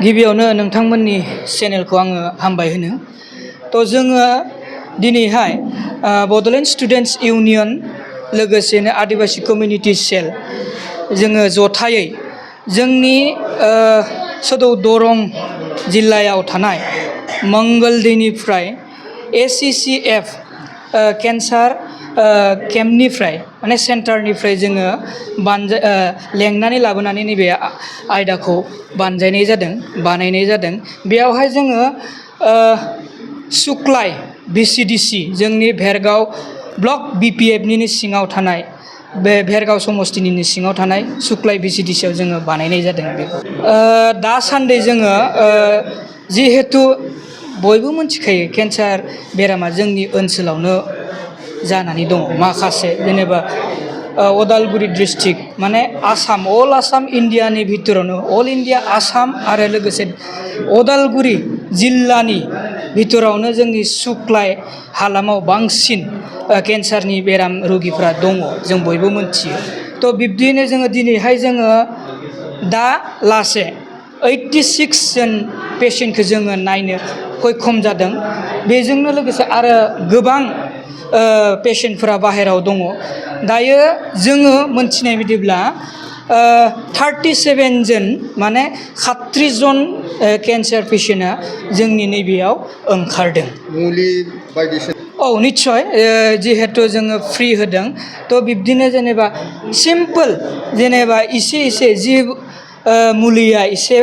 गिबियावनो नोंथांमोननि चेनेलखौ आङो हामबाय होनो। जोङो दिनैहाय बड'लेण्ड स्टुडेन्टस इउनियन लोगोसेनो आदिबासि कमिउनिटि सेल जोङो जथायै जोंनि सदौ दरं जिल्लायाव थानाय मंगलदैनिफ्राय ACCF केन्सार केम्पनिफ्राय माने सेन्टारनिफ्राय जोङो लेंनानै लाबोनानै नैबे आयदाखौ बानायनाय जादों। बेयावहाय जोङो सुक्लाय VCDC जोंनि भेरगाव ब्लक BPF सिङाव थानाय बे भेरगाव समस्तिनि सिङाव थानाय सुक्लाय VCDC आव जोङो बानायनाय जादों। बेखौ दासान्दि जोङो जिहेथु बयबो मिथिखायो केन्सार बेरामा जोंनि ओनसोलावनो जानानै दङ। माखासे जेनेबा उदालगुरि डिस्ट्रिक्ट माने आसाम अल आसाम इन्डियानि भितरावनो अल इन्डिया आसाम आरो लोगोसे उदालगुरि जिल्लानि भितरावनो जोंनि सुक्लाय हालामाव बांसिन केन्सारनि बेराम रोगिफ्रा दङ जों बयबो मिथियो। बिब्दिनो जोङो दिनैहाय जोङो दा लासे 86 जन पेसेन्टखौ जोङो नायनो सक्षम जादों। बेजोंनो लोगोसे आरो गोबां पेसेन्टफोरा बाहेरायाव दङ। दायो जोङो मोनथिनाय बायदिब्ला 37 जन माने 36 जन केन्सार पेसेन्टआ जोंनि नैबेयाव ओंखारदों। मुलि बायदिसिना निस्सय जिहेतु जोङो फ्रि होदों। बिब्दिनो जेनेबा सिम्पोल जेनेबा इसे जि मुलिया एसे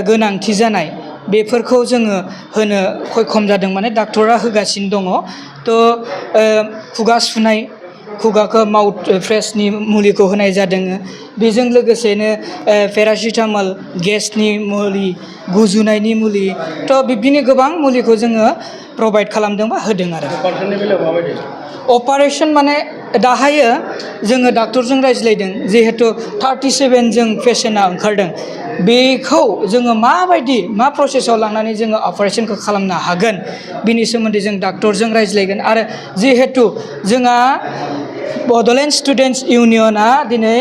गोनांथि जानाय बेफोरखौ जोङो होनो सक्षम जादों। माने डाक्टरा होगासिनो दङ। खुगा सुनाय खुगाखौ माउथ फ्रेसनि मुलिखौ होनाय जादों। बेजों लोगोसेनो पेरासिटामल गेसनि मुलि गुजुनायनि मुलि बिब्दिनो गोबां मुलिखौ जोङो प्रभाइड खालामदों बा होदों आरो। अपारेशन माने दाहायो जोङो डाक्टरजों रायज्लायदों जिहेतु 37 जों पेसेन्टआ ओंखारदों। बेखौ जोङो माबायदि मा प्रसेसआव लांनानै जोङो अपारेशनखौ खालामनो हागोन बिनि सोमोन्दै जों डाक्टरजों रायज्लायगोन। आरो जिहेतु जोंहा बड'लेण्ड स्टुडेन्टस इउनियना दिनै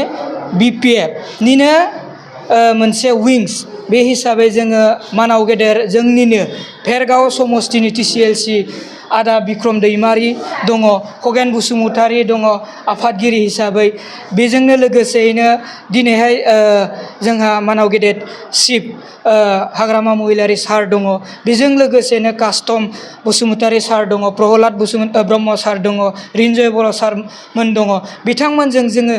BPF निनो मोनसे विंस। बे हिसाबै जोङो मानाव गेदेर जोंनिनो भेरगाव समस्तिनि TCLC आदा बिक्रम दैमारि दङ, खगेन बसुमतारी दङ आफादगिरि हिसाबै। बेजोंनो लोगोसेयैनो दिनैहाय जोंहा मानाव गेदेर चिफ हाग्रामा महिलारि सार दङ। बेजों लोगोसेनो कास्टम बसुमतारी सार दङ, प्रहलाद ब्रह्म सार दङ, रिन्जय बर' सारमोन दङ। बिथांमोनजों जोङो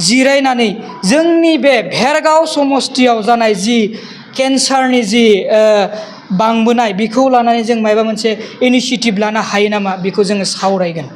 जिरायनानै जोंनि बे भेरगाव समस्तियाव जानाय जि केन्सारनि जि बांबोनाय बेखौ लानानै जों माबा मोनसे इनिसियेटिभ लानो हायो नामा बेखौ जोङो सावरायगोन।